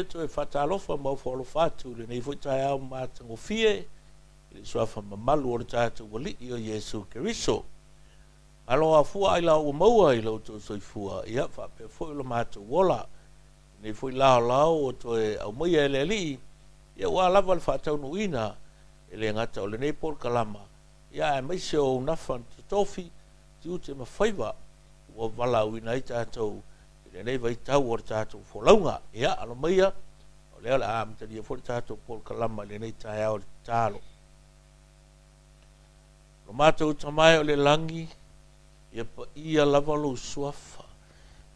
toe faatalofa ma ofo alofa atu i lenei foi taeao matagofie i le suafa mamalu o le tatou Alii o Iesu Keriso. Malo afua ailao ua maua i lo outou soifua, ia faapea foi lo matou ola. Lenei foi laolao ua toe aumaia e le Alii, ia ua lava le faataunuuina e le gata o lenei polokalama, ia aemaise o auaunafa na totofi, tiute ma faiva ua valaauina ai tatou i lenei vaitau o le tatou folauga. Ia, alo maia, o lea o le a amatalia foi le tatou polokalama i lenei taeao i le tatalo. Lo matou Tama e o le lagi, ia paia lava lou suafa.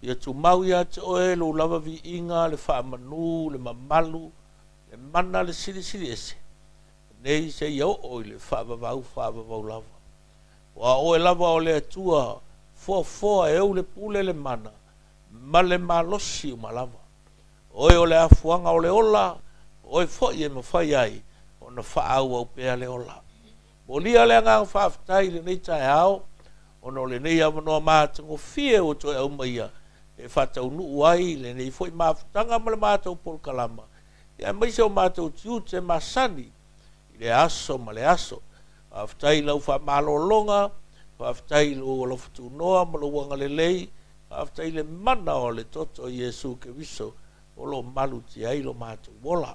Ia tumau ia te oe lou lava viiga, le faamanu, le mamalu, le mana, le silisili ese, nei seia oo i le faavavau faavavau lava. Aua o oe lava o le Atua foafoa e ou le pule le mana ma le malosi uma lava. O oe o le afuaga o le ola, o oe foi e mafai ai ona faaauau pea le ola. Molia le agaga faafetai i lenei taeao, ona o lenei avanoa matagofie ua toe aumaia e faataunuu ai lenei foi mafutaga ma le matou polokalama, aemaise o matou tiute masani i le aso ma le aso. Faafetai i lau faamalologa, faafetai i lou alofa tunoa ma lou agalelei, faafetai i le mana o le toto o Iesu Keriso o lo o malutia ai lo matou ola.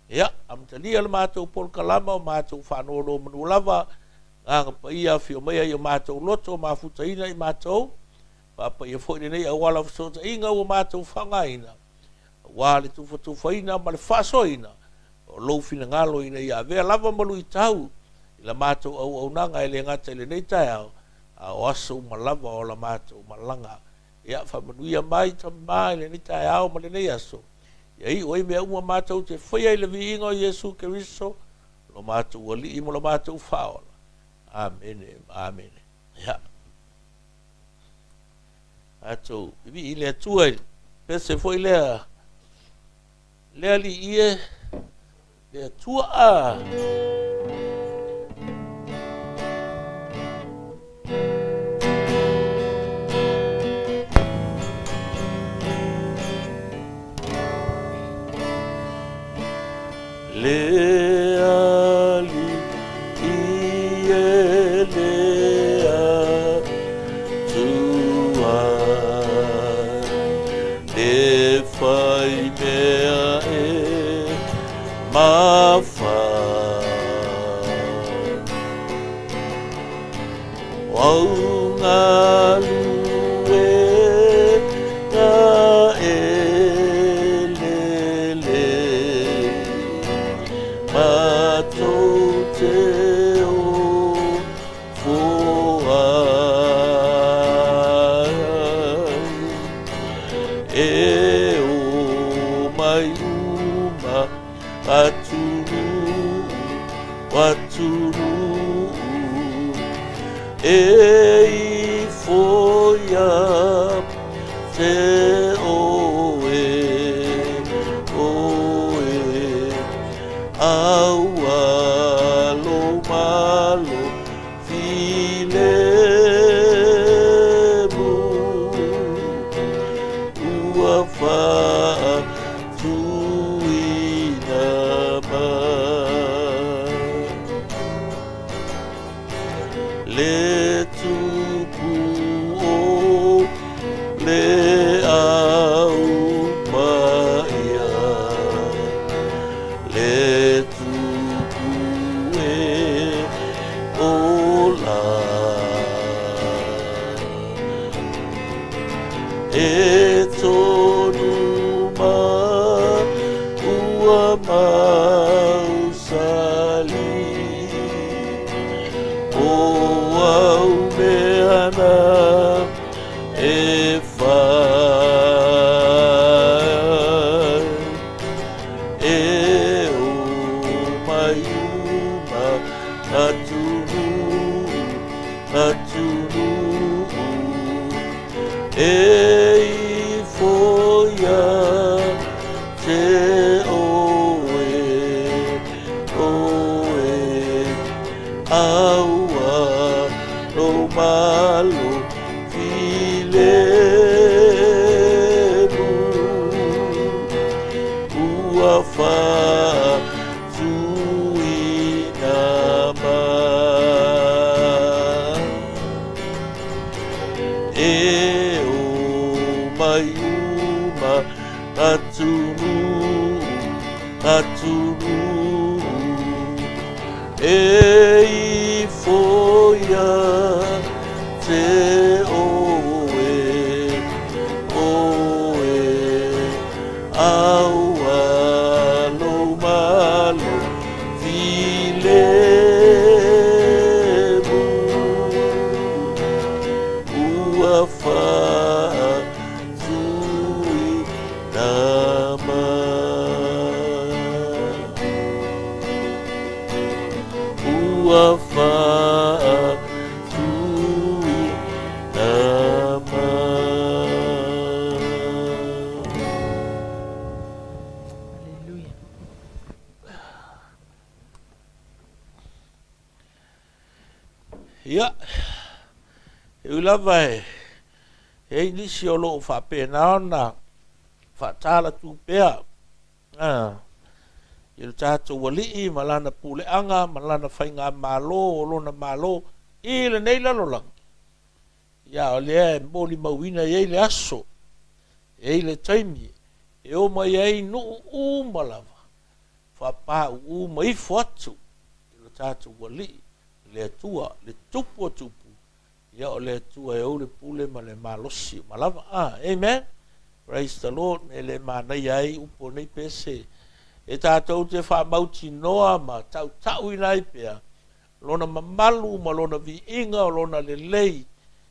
Ia, amatalia le matou polokalama o matou faanonomanu lava, Agaga Paia afio mai ai o matou loto mafutaina i matou, faapaia foi lenei auala o fesootaiga ua matou faaaogaina, aua le tufatufaina ma le faasoaina o lou finagalo ina ia avea lava ma luitau i la matou auaunaga e le gata i lenei taeao, a o aso uma lava o la matou malaga. Ia, faamanuia mai Tama i lenei taeao ma lenei aso, ia iu ai mea uma matou te faia i le viiga o Iesu Keriso, lo matou Alii ma lo matou Faaola. Amene, amene. Ia, tatou vivii i le Atua i pese foi lea, le Alii e, le Atua a. Le Alii e le Atua, le fai mea e mafai. O au galuega e lelei, matou te ofo ai. E omai uma atunuu, atunuu, e ifo ia te oe, oe, aua lo malo filemu, ua faatuina mai. Le tupu o le au paia, le tupu e ola. E tonu ma ua mausali, o au mea na e fai. E omai uma atunuu, atunuu, e ifo ia te oe, oe, aua lo malo filemu, atunuu, atunuu e ifo ia te oe, oe aua lou malo filemu ua faatuina mai. Ua faatuina mai. Hallelujah. Ia, e ui lava e i ai nisi o lo o faapena ona faatalatu pea i lo tatou Alii ma Lana puleaga ma Lana faigamalo o Lona Malo i lenei lalolagi, ia o lea e molimauina e i ai le aso, e i ai le taimi e o mai ai nuu uma lava, faapau'u ma ifo atu i lo tatou Alii, le Atua, le Tupu o Tupu, ia o le Atua e ou le pule ma le malosi uma lava. Amen. Praise the Lord. Me le manaia ai upu o nei pese e tatou te faamautinoa ma tautauina ai pea lona mamalu ma lona viiga o lona lelei,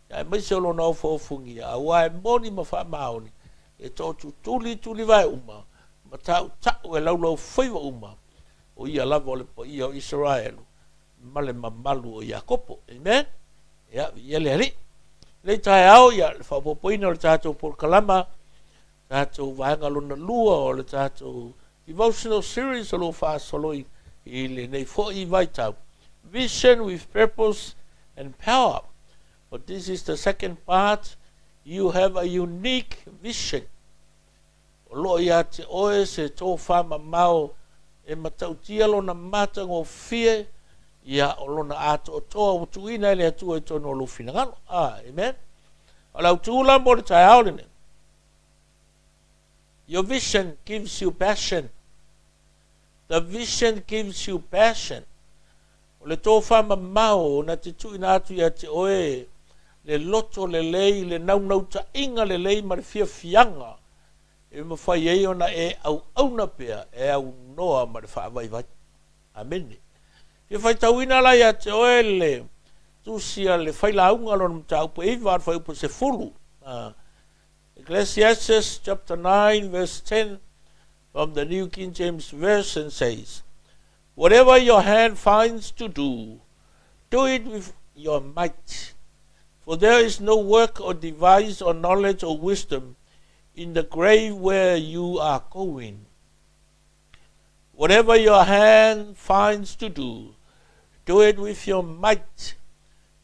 aemaise o lona ofoofgia, auā e moni ma faamaoni e tootutuli tulivae uma ma tautau e laulaufaiva uma o ia lava o le paia o Isaraelu ma le mamalu o Iakopo. Amen. Ia, viia le Alii. Lenei taeao, ia, le faaopoopoina o le tatou polokalama, tatou vaega lona lua o le tatou devotional series o lo o faasolo i lenei foi vaitau. Vision with Purpose and Power. But this is the second part. You have a unique vision. O loo ia te oe se tofamamao e matautia lona matagofie, ia o lona atoatoa ua tuuina e le Atua i totonu o lou finagalo. Amen. O le autū la mo le taeao lenei. Your vision gives you passion. The vision gives you passion. O le tofamamao na te tuuina atu ia te oe le loto lelei, le naunautaiga lelei ma le fiafiaga e mafai ai ona e auauna pea e aunoa ma le faavaivai. Amene. Fia faitauina la ia te oe le tusi a le Failauga lona mataupu e 9 le fuaiupu 10. Ecclesiastes chapter 9 verse 10 from the New King James Version says, Whatever your hand finds to do, do it with your might. For there is no work or device or knowledge or wisdom in the grave where you are going. Whatever your hand finds to do, do it with your might.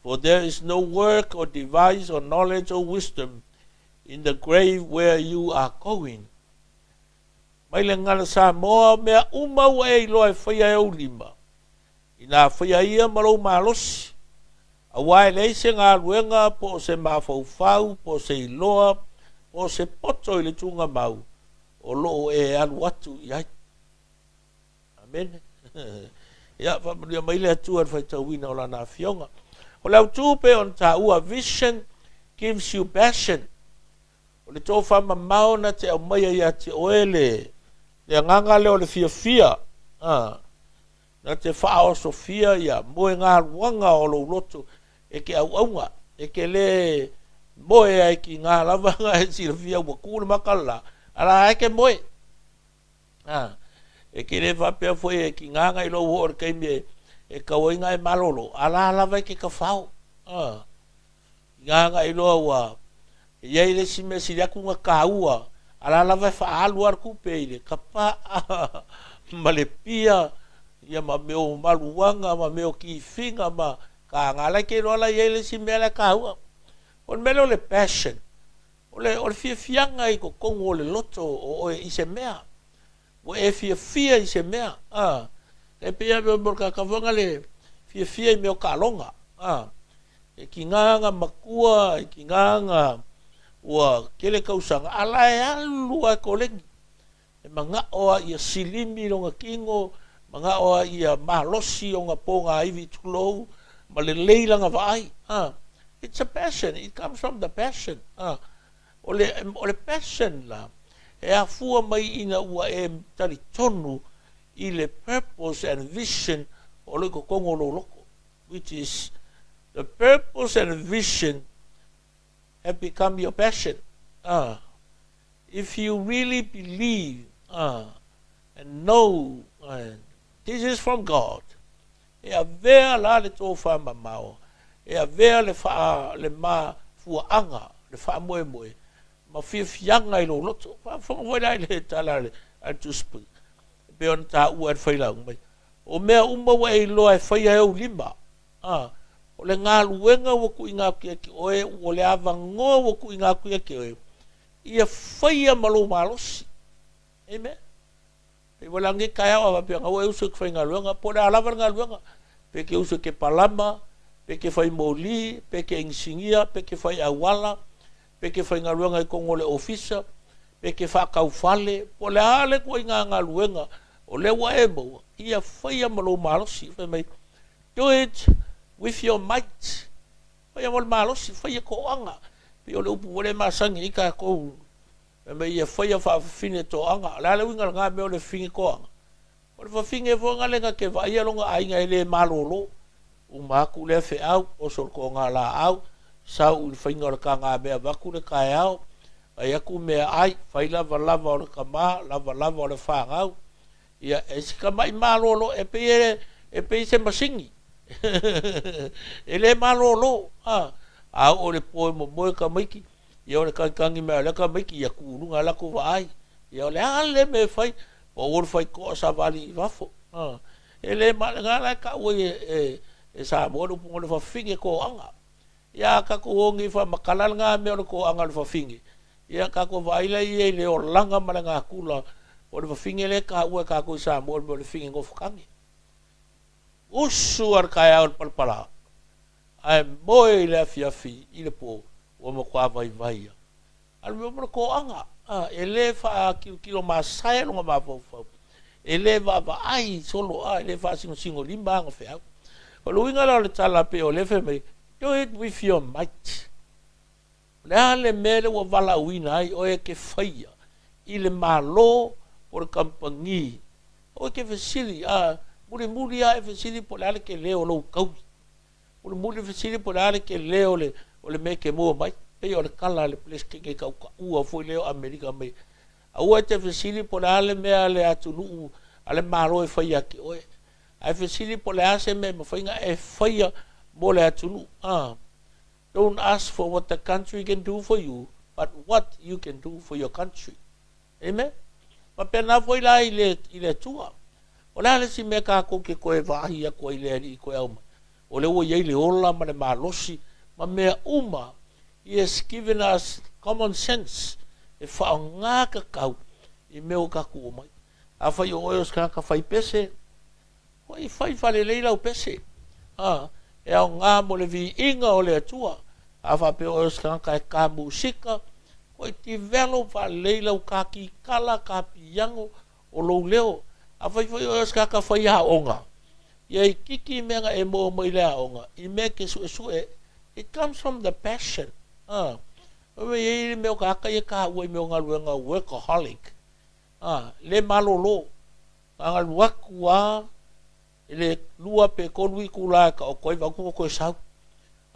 For there is no work or device or knowledge or wisdom in the grave where you are going. Mai le Gagana Samoa, o mea uma ua e iloa e faia e ou lima, inā faia ia ma lou malosi, auā e leai se galuega po o se mafaufau po o se iloa po o se poto i le tugamau o loo e alu atu i ai. Amene. Ia, faamanuia mai le Atua i le faitauina o Lana Afioga. O le autū pei ona taua, vision gives you passion. O le tofamamao na te aumaia ia te oe le le agaga lea o le fiafia, a, na te faaosofia ia moegaluaga o lou loto e ke auauga, e ke lē moe ai ki ngā lava nga e silafia ua kū le maka le lā, a la e ke moe. A, e ke lē faapea foi e ki ngā ngai lou oo i le taimi e kau ai nga e malolo, a la lava e ke kafao. A, i ngā ngai loa ua i ai le isi mea sili atu na kāua, a la lava e faaalu lava le tupe i le kapaa ma le pia, ia ma mea o maluaga ma mea o kifiga ma kāga la e ke iloa la i ai le isi mea la e kāua. O le mea lea o le passion, o le, o le fiafiaga i totonu o le loto o oe i se mea. Ua e fiafia i se mea, a. E pei lava mo le kakavaga le fiafia i mea o taaloga, a. E kīnā ngā matua, e kīnā ngā ua tele tausaga, a la e alu lava e koleni. E mana'o a ia silimi lona tino, mana'o a ia malosi ona pogaivi tulou, ma lelei lana vaai. It's a passion. It comes from the passion. O le passion la, e afua mai ina ua e talitonu i le purpose and vision o le kokongo lo loko, which is the purpose and vision have become your passion. If you really believe and know this is from God, e avea la le tofā mamao, e avea le wha, le ma fuaanga, le wha moe moe, ma fiafiaga i lou loto. Faafofoga foi la i le tala a le Tusi e pei ona taua e le Failauga mai. O mea uma ua e iloa e faia e ou lima. O le galuega ua tuuina atu ia te oe, o le avanoa ua tuuina atu ia te oe, ia faia ma lou malosi. Amen. Pe wala ngi kaya o pe nga uso ke faigaluega, po le a lava le galuega. Pe ke uso ke palama, pe ke fai moli, pe ke ingisinia, pe ke fai auala, pe ke faigaluega i kongo le ofisa, pe ke whakaufale, po le a le koa i ngā galuega, o le ua e maua, ia faia ma lou malosi. Fai mai, do it with your might. Faia ma le malosi, faia toaga. Pe o le upu ua le masani i kākou. Fai mai ia faia faafafine toaga. O le a le uiga lena mea o le fafine toaga? O le fafine foga le na ke vaaia longa aiga e le malolo. Uma aku lea feau, oso le toga laau, sau i le faiga o le tagamea avatu le taeao, ai aku mea ai, fai lava lava o le tamā, lava lava o le fanau. Ia, e si tama'i malolo, e pei e pei se masini. E le malolo. A oo i le po e momoe tamaiti, ia o le tagitagi mai o lea tamaiti, ia tuu i luga latou vaai. Ia o le a le mea e fai, po ua le faitoa savali i fafo. E le ma lena la e taua e Samoa le upu o le fafine toaga. Ia a tatou o nei faamatala lena mea o le toaga o le fafine, ia tatou vaai laia i le olaga ma le natura o le fafine lea e taua e tatou i Samoa, le mea o le fafine nofotane. Usu a le taeao i le palapala, ae moe i le afiafi i le po ua matua vaivai. A o le mea o le toaga, e le faatilotilo masae lona mafaufau, e le vaavaai solo a, e le faasinosino lima aga feau. O le uiga la o le tala pe o le fai mai, do it with your might. O le a le mea le ua valaauina ai oe e ke faia i le malo o le kampani. O ke fesili, a mulimuli a e fesili po o le a le telē o lou taui. Mulimuli fesili po o le a le telē o le mea e ke mua mai. Pei o le tala a le Peresetene tautaua foi lea o Amerika mai. Aua e te fesili po o le a le mea a le atunuu a le Malo e faia ake oe. Ae fesili po o le a se mea e mafai ona e faia mo le atunuu. Don't ask for what the country can do for you, but what you can do for your country. Amen. Faapena foi la i le Atua. O le a le isi mea tatou ke toe vaai atu ai i le Alii toe aumai? O le ua i ai le ola ma le malosi ma mea uma. He has given us common sense e faaaogā tatau i mea ua tatou omai. Afai o oe o se tagata fai pese, oi fai faalelei lau pese. E aogā mo le viiga o le Atua. A faapea o oe o se tagata e ka musika, oi develop faalelei lau kakikala, kapiano o lou leo. Afai foi o oe o se tagata fai aoga, ia i kiki mea na e maua mai le aoga, i mea ke suesue, it comes from the passion. O e i le mea o tagata ia taua i mea o galuega workaholic. Le malolo. Galu atu a, e le 2 pe 3 itulā e taoto ai vaeatu ua toe sau.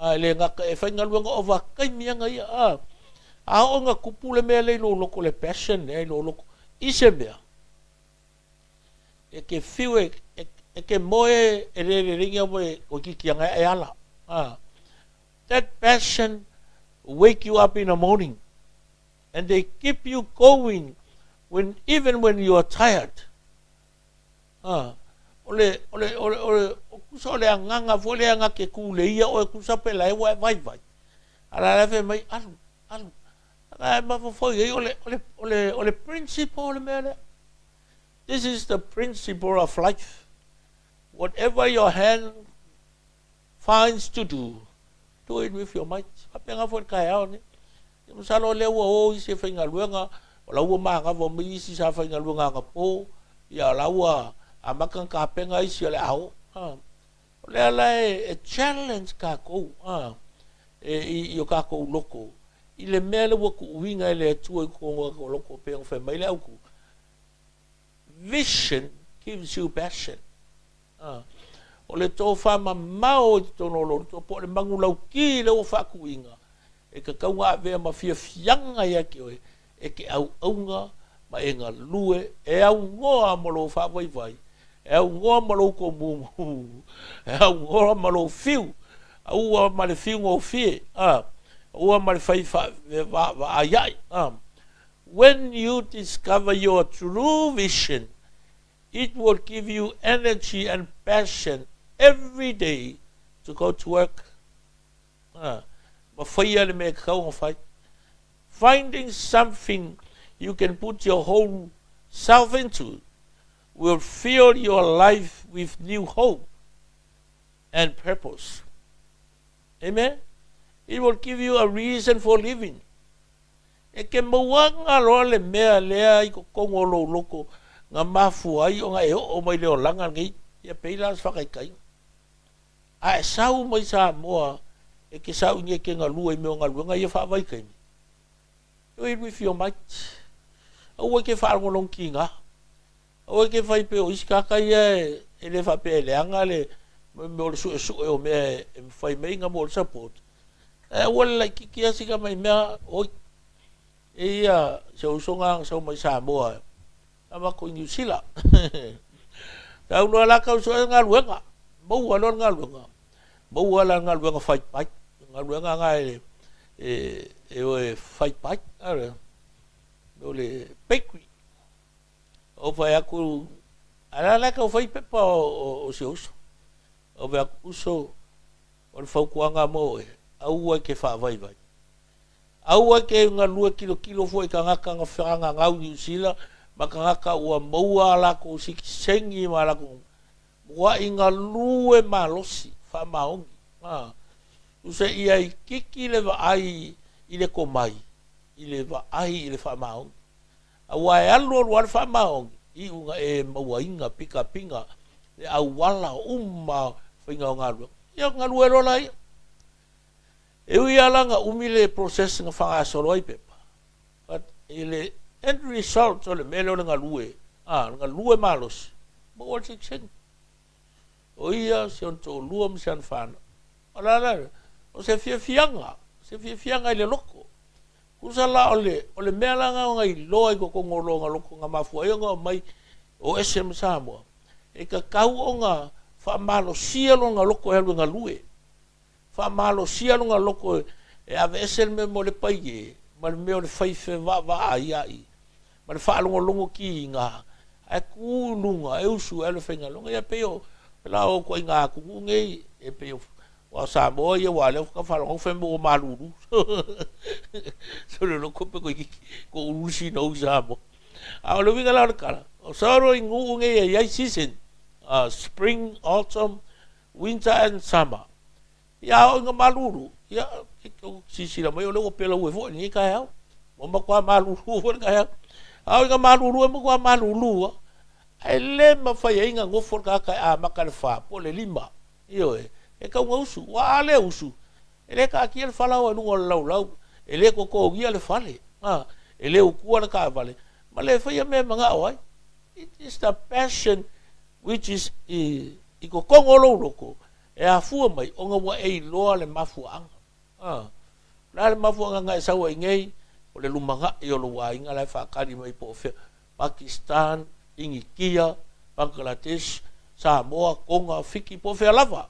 E le gata e faigaluega ovataimi aga ia. A oo ina tupu le mea lea i lou loto, le passion lea i lou loto, i se mea, e ke fiu e ke moe e le lelei ua e toeitiiti aga e ala. That passion wake you up in the morning and they keep you going when even when you are tired. O le, o kusa o le agaga foi lea na ke kuleia oe kusa pe la e ua e vaivai. A la la fai mai alu, alu. Aga e mafaufau ai o le principle o le mea lea. This is the principle of life. Whatever your hand finds to do, do it with your might. Faapena foi le taeao nei. Masalo lea ua o isi e faigaluega. O la ua magava mai isi sa faigaluega agapō, ia o la ua amata ona tapena isi o le a o. O lea la e challenge tatou i o tatou loto i le mea lea ua tuuina e le Atua i totonu o tatou loto pei ona fai mai le autu. Vision gives you passion. O le tofamamao i totonu o lou loto po o le manulauti lea ua faatuina e tatau ona avea ma fiafiaga ia te oe e te auauna ma e galue e aunoa ma lou faavaivai, e aunoa ma lou tomumu, e aunoa ma lou fiu, aua ma le fiu gofie, aua ma le fai vaavaaia'i. When you discover your true vision, it will give you energy and passion every day to go to work. Ma faia le mea e tatau ona fai. Finding something you can put your whole self into will fill your life with new hope and purpose. Amen? It will give you a reason for living. E ke mauaga loa le mea lea i totonu o lou loto na mafua ai ona e oo mai le olaga lenei, ia pei la o se faataitaiga. A e sau mai Samoa e te sauigia e te galue i mea o galuega ia faavaitaimi, do it with your might. Aua e te faalogologo tiga. Aua e te fai pei o isi tagata ia e le faapea e leaga le mea o le suesue o mea e mafai mai ona mo le support. Ae aua le laitiiti lava sina mai mea, oi, e ia si ou usoga na sau mai Samoa sa matou i Niu Sila. Tau loa la tau sue galuega, maua loa le galuega, maua la le galuega fai pai, galuega na e o e fai pai, o le bakery. Ou fai atu, a la la tau fai pepa o si ou uso. Ou fai atu, uso, o le fautuaga mo oe, aua e te faavaivai. Aua e te galue kilokilo fua i tagata na feagagau i Niu Sila ma tagata ua maua a latou sitiseni ma a latou mua'i galue malosi faamaoni. Tusa ia itiiti le vaai i le tomai, i le vaai i le faamaoni. Aua e alu alu lava le faamaoni, iu ina e mauaina pikapiga le auala uma faiga o galuega. Ia galue loa laia. E ui lava la na umi le process na faagasolo ai pepa, but i le end result o le mea lea o le galue, le galue malosi, maua le sitiseni. O ia, si ona toalua ma si ana fanau. O le a la, o se fiafiaga, se fiafiaga i le loto. Tusa la o le mea la na iloa i totonu o lona loto na mafua ai ona aumai o ese ma Samoa, e tatau ona faamalosia lona loto e alu e galue. Faamalosia lona loto e aveese le mea mo le paie ma le mea o le fai fevaavaaia'i ma le faalogologo kiga, ae tu i luga e usu e alu e faigaluega. Ia pei o la o ituaiga atunuu nei, e pei o Samoa ia, ua lea faatoa faalogo fai mai ua malulu. So le loto pe koe ko ulu sinou i Samoa. A o le uiga la o le tala, o solo i nuu nei e iai season, spring, autumn, winter and summer. Ia a oo ina malulu, ia silasila mai o lea ua pelaue foi i lenei taeao. Ua matua malulu foi le taeao. A oo ina malulu e matua malulu lava. Ae le mafai ai ona nofo le tagata e amata i le 4 po o le 5. Ioe, e tau ina usu. Ua a le usu, e le taatia le falaoa i luga o le laulau, e le totogia le fale, e le utua le taavale, ma le faia mea e manao ai. It is the passion which is i totonu o lou loto e afua mai ona ua e iloa le mafuaaga. O le a le mafuaaga na e sau ai nei? O le lumana'i o lou aiga la e faatali mai po o fea, Pakistan, Initia, Bangladesh, Samoa, Tonga, Fiti, po o fea lava.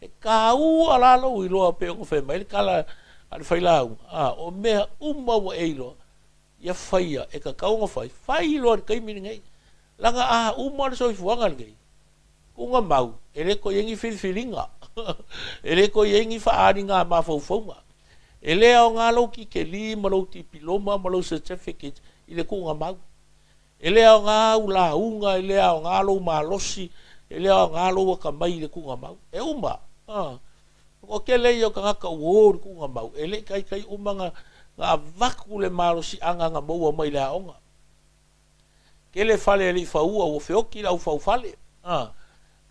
E taua la lou iloa pei ona fai mai le tala a le failauga, o mea uma ua e iloa, ia faia e tatau ona fai, fai loa i le taimi lenei. Leaga a uma le soifuaga lenei, tuuga mau, e le toe i ai ni filifiliga, e le toe i ai ni faaaliga mafaufauga. E le aoga lou titeli ma lou tipiloma ma lou certificate i le tuuga mau. E le aoga au lauga, e le aoga lou malosi, e le aoga lou atamai i le tuuga mau. E uma. O le toatele ia o tagata ua o i le tuuga mau, e le i taitai uma Na avatu le malosiaga na maua mai le aoga. Tele fale e le i faua ua feoti le au faufale.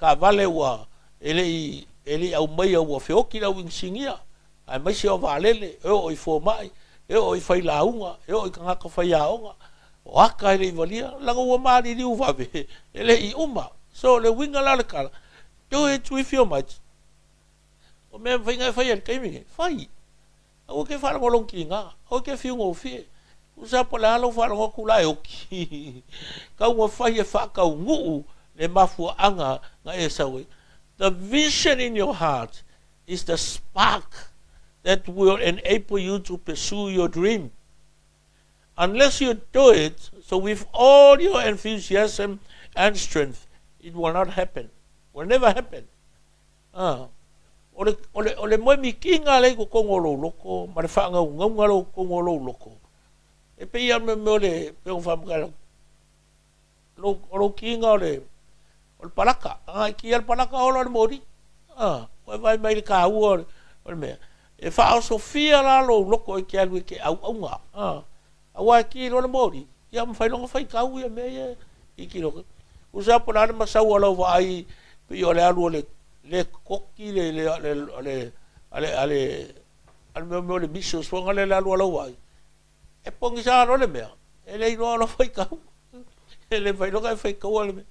Taavale ua e le i aumaia ua feoti le au inisinia, aemaise o vaalele, e oo i fomai, e oo i failauga, e oo i tagata faiaoga. O ata e le i valia, leaga ua maliliu vave, e le i uma. So le uiga la o le tala, do it with your might. O mea e mafai ona e faia i le taimi lenei, fai. Aua e te faalogo lou tiga, aua e te fiu gofie. Tusa po o le a lou faalogo atu la e oti, tau ua fai e faataunuu le mafuaaga na e sau ai. The vision in your heart is the spark that will enable you to pursue your dream. Unless you do it, so with all your enthusiasm and strength, it will not happen. Will never happen. O le, o le, o le moe mikiga lea i totonu o lou loko ma le faagaugauga lea i totonu o lou loko, e pei lava o le mea o le, pei ona faamatala atu, o lou kiga o le, o le palaka. A e kia le palaka ola le moli. Ua e vaai mai i le taua o le mea. E faaosofia la lou loko e te alu e te auauna. Aua e ki loa le moli, ia mafai loa ona faitau ia mea ia i kilo. Tusa po o le a le masau a lau vaai pei o le alu o le le koki le le le le ale ale ale mea mea o le missiles foi le alu a lau vaai. E pogisa loa le mea, e le iloa loa faitau. E le mafai loa ona e faitaua le mea.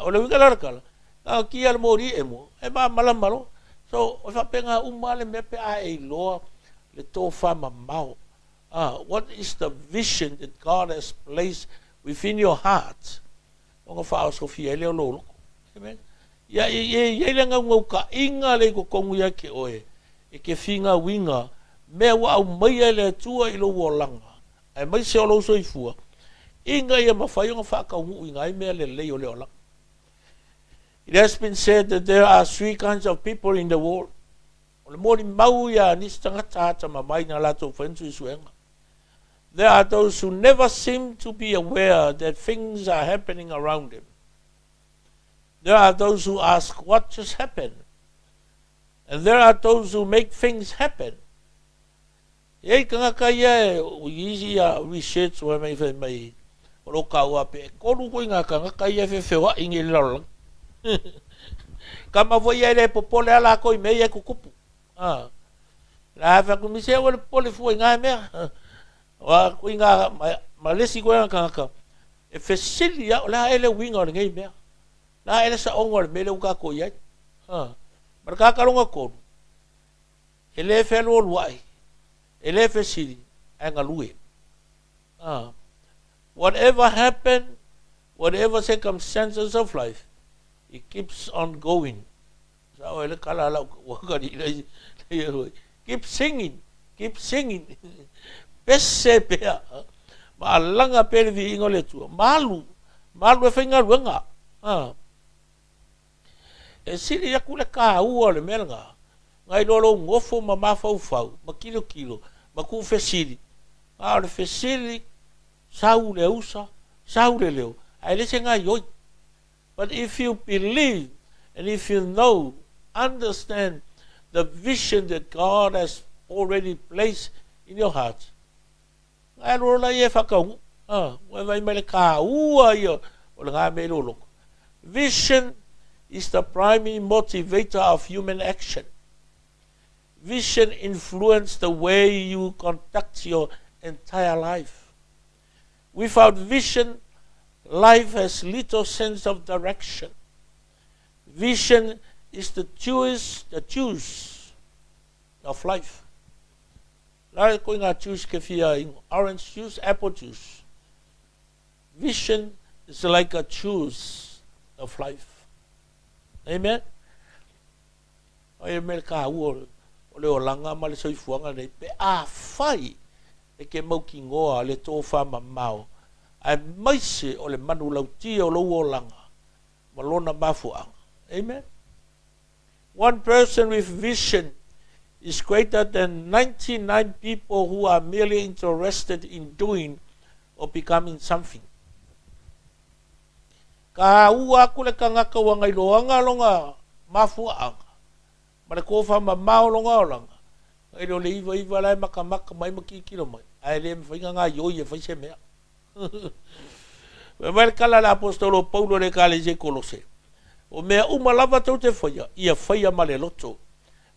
O le uiga la o le tala, na o kia le moli e emo, e malamalama loa. So, e faapena uma le mea pe a e iloa le tofamamao. What is the vision that God has placed within your heart? Ona faaosofia ai lea o lou loko. Amen. Ia e i ai le naunautaiga lea i totonu ia te oe, e te finauina mea ua aumaia e le Atua i lou olaga, aemaise o lou soifua, ina ia mafai ona faataunuuina ai mea lelei o le olaga. It has been said that there are three kinds of people in the world. O le molimau ia a nisi tagata atamamai na latou faia ni suesuega. There are those who never seem to be aware that things are happening around them. There are those who ask what just happened. And there are those who make things happen. E i ai tagata ia e i isi ia research fai mai fai mai o lo kaua pe 3 koe ngā tagata ia e feofeoai nei i le lalolagi. Kama foi ia e le popole a lakou i mea ia e tutupu. La fai atu mise aua le popole fua i ngā mea. Wa koe ngā ma le isi koe ngā tagata e fesili ia o le a ea le uiga o lenei mea. Le a ea le saoga o le mea lea ua tatou i ai. Ma le tagata lona tolu, e le fealualuai, e le fesili, ae galue. Whatever happen, whatever circumstances of life, it keeps on going. Sa oe le kala lau ua kali lei lei keep singing, keep singing. Pese pea, ma alaga pea le viiga o le Atua. Malu, malu e faigaluega. E sili aku le taua o le mea lena, nai lo lou nofo ma mafaufau, ma tilotilo, ma tuufesili. A o le fesili, sau le usa, sau le leo, ae le se gaioi. But if you believe and if you know, understand the vision that God has already placed in your heart, ae alu loa ia e faataunuu. Ua e vaai mai le taua ia o lena mea i lou loto. Vision is the primary motivator of human action. Vision influence the way you conduct your entire life. Without vision, life has little sense of direction. Vision is the juice, the juice of life. La koe ngā juice ke whia ingoa. Orange juice, apple juice. Vision is like a juice of life. Amen? Ai e mea kāua o le olaga ma le soifuaga nei, pe afai e ke mautinoa le tofā mamao, aemaise o le manulautia o lou olaga ma lona mafuaaga. Amen? One person with vision is greater than 99 people who are merely interested in doing or becoming something. Ka ua aku le tagata ua gailoaga lona mafuaaga ma le tofamamao o lona olaga, E le o le 99 la e makamaka mai ma tilotilo mai, ae le mafai ona gaoioi e fai se mea. Fai mai le tala a le aposetolo o Paulo i le Ekalesia i Kolose, O mea uma lava tou te faia, ia faia ma le loto.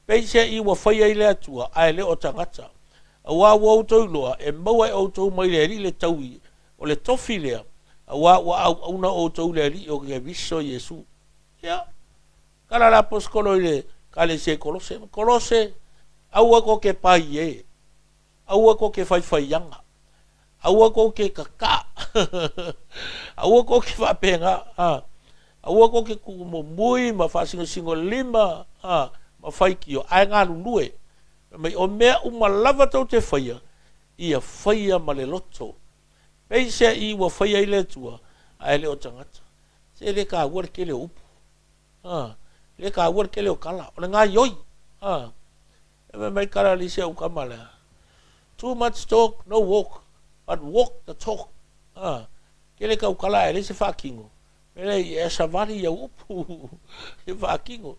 Peiseai ua faia i le Atua, ae le o tagata. Auā ua outou iloa, e maua e outou mai le Alii le taui o le tofi lea, auā ua auauna outou i le Alii o Keriso Iesu. Ia, tala a le aposetolo i le Ekalesia i Kolose, Kolose, aua tou te pai e, aua tou te faifaiaga, aua tou te kakaa, aua tou te faapena, aua tou te tuumumui ma faasinosinolima ma faitio, ae galulue. Fai mai, o mea uma lava tou te faia, ia faia ma le loto. Peiseai ua faia i le Atua, ae le o tagata. Se le taua le tele o upu. E le taua le tele o tala, o le gaoioi. E fai mai tala a le isi au tama lea, Too much talk, no walk, but walk the talk. Tele tau tala ae leai se faatino. Mea lea, ia savali i au upu, ia faatino.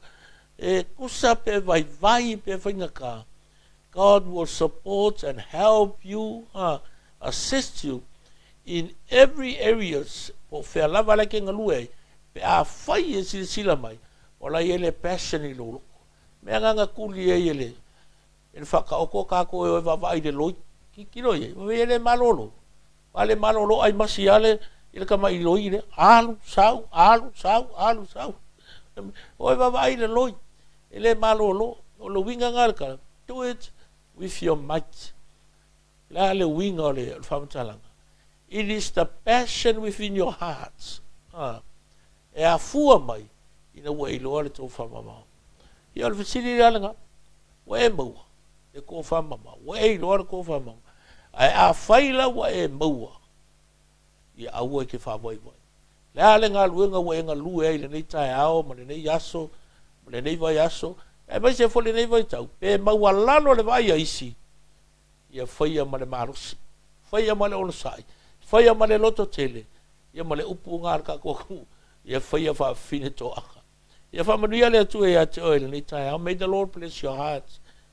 E tusa pe vaivai pe faigata, God will support and help you, assist you in every areas, po o fea lava la e te galue ai, pe afai e silasila mai, o la e i ai le passion i lou loto. Mea na na tuli ai e le e le faataoto tatou e o e vaavaai i le loi. Tilotilo i ai, fai mai e le malolo. A le malolo ai masi lava le i le tamailoi loi lea. Alu, sau, alu, sau, alu, sau. O e vaavaai i le loi, e le malolo. O le uiga lena o le tala, do it with your might. O le a le uiga o le faamatalaga? It is the passion within your heart. E afua mai ina ua e iloa le tofa mamao. Ia o le fesili lea lena, ua e maua le tofa mamao, ua e iloa le tofa mamao. Ae afai la ua e maua, ia aua e te faavaivai. Le a le galuega ua e galue ai i lenei taeao ma lenei aso ma lenei vaiaso, aemaise foi lenei vaitau, pe maualalo le vaai a isi, ia faia ma le malosi, faia ma le onosai, faia ma le lototele, ia ma le upu lena a le tatou atunuu, ia faia faafafine toaga. Ia faamanuia le Atua ia te oe i lenei taeao. May the Lord bless your heart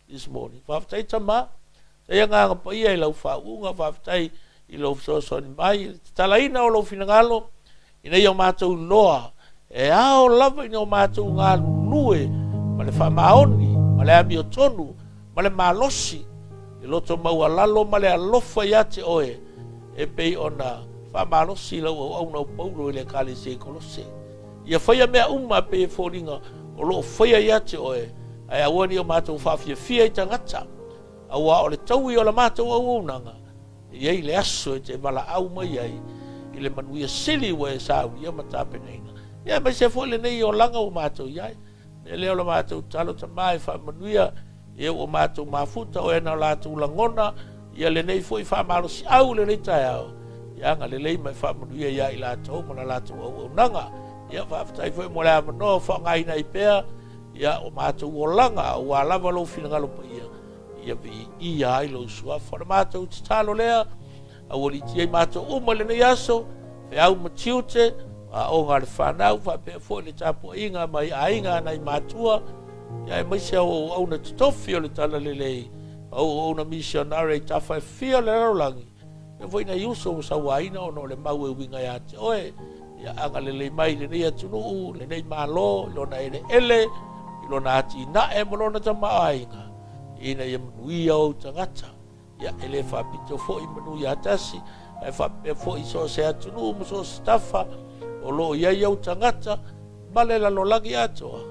this morning. Faafetai Tama, faafetai Agaga Paia i lau faauuga, faafetai i lou fesoasoani mai, i le tatalaina o lou finagalo, ina ia o matou iloa e ao lava ina o matou galulue ma le faamaoni, ma le amiotonu, ma le malosi, le loto maualalo ma le alofa ia te oe, e pei ona faamalosi lau auauna o Paulo i le Ekalesia i Kolose. Ia faia mea uma e pei e foliga o lo o faia ia te oe, ae aua ne i o matou faafiafia i tagata, auā o le taui o la matou auaunaga, e i ai le aso e te valaau mai ai i le manuia sili ua e saunia ma tapenaina, ia aemaise foi lenei olaga ua matou i ai. Mea lea o la matou tatalo Tama e faamanuia ia ua matou mafuta oe na o latou lagona ia lenei foi faamalosiau i lenei taeao, ia agalelei ma e faamanuia ia i latou ma la latou auaunaga. Ia faafetai foi mo le avanoa o faaaogaina ai pea ia o matou olaga aua lava lou finagalo paia ia viia ai lou suafa. O le matou tatalo lea, aualiitia ai matou uma i lenei aso, feau ma tiute, aoga a le fanau, faapea foi le tapuaiga mai aiga a nai matua, ia aemaise au auauna totofi o le Talalelei, au auauna misionare i tafa e fia o le lalolagi, faapea foi nai uso ua sauaina ona o le mau e uiga ia te oe. Ia agalelei mai i lenei atunuu, lenei Malo, i lona eleele, i lona atinae ma lona tamaoaiga, ina ia manuia ou tagata. Ia, e le faapito foi manu ia tasi, ae faapea foi i so o se atunuu ma so o se tafa o lo o i ai ou tagata ma le lalolagi atoa,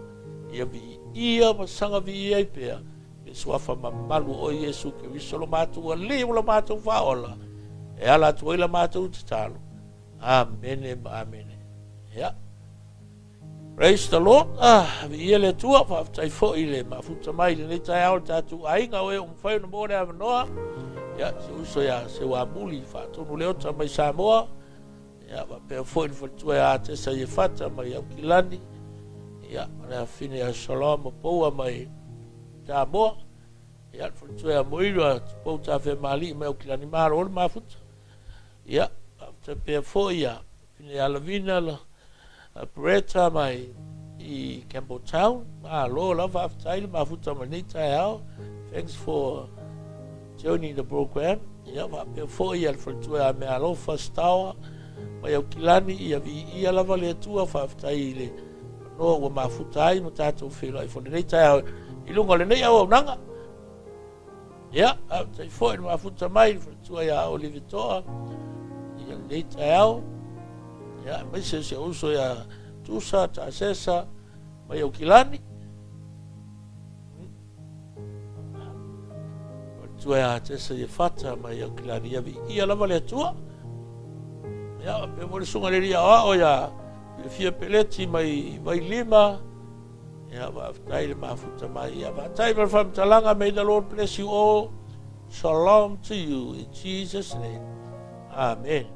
ia viia ma saga viia ai pea le suafa mamalu o Iesu Keriso lo matou Alii ma lo matou Faaola, e ala atu ai la matou tatalo. Amene ma amene. Ia. Praise the Lord. Ah, viia le Atua, faafetai foi i le mafuta mai i lenei taeao le tatou aiga o e ua mafai ona maua le avanoa. Ia, si uso ia Seuamuli Faatonu Leota mai Samoa. Ia, faapea foi le faletua ia Atesa Iefata mai Aukilani. Ia, ma le afine ia Shalom Poua mai Samoa. Ia, le faletua ia Moira Tupou Tafemalii mai Aukilani. Malo le mafuta. Ia, faapea foi ia Fine ia Lavina la Pereta mai i Campbelltown. Malo lava, faafetai le mafuta mai lenei taeao. Thanks for joining the program. Ia, faapea foi ia le faletua ia Mealofa Stower mai Aukilani, ia viia lava le Atua, faafetai i le manoa ua mafuta ai ma tatou feiloai foi lenei taeao i luga o lenei auaunaga. Ia, faafetai foi le mafuta mai le faletua ia Olive Toa i lenei taeao. Ia, aemaise si ou uso ia Tusa Tasesa mai Aukilani. Faletua ia Tesa Iefata mai Aukilani, ia viia lava le Atua. Ia, faapea foi le susuga i le alii aoao ia Fiafia Peleti mai Vailima. Ia, faafetai le mafuta mai. Ia, faafetai mo le faamatalaga. May the Lord bless you all. Shalom to you in Jesus' name. Amen.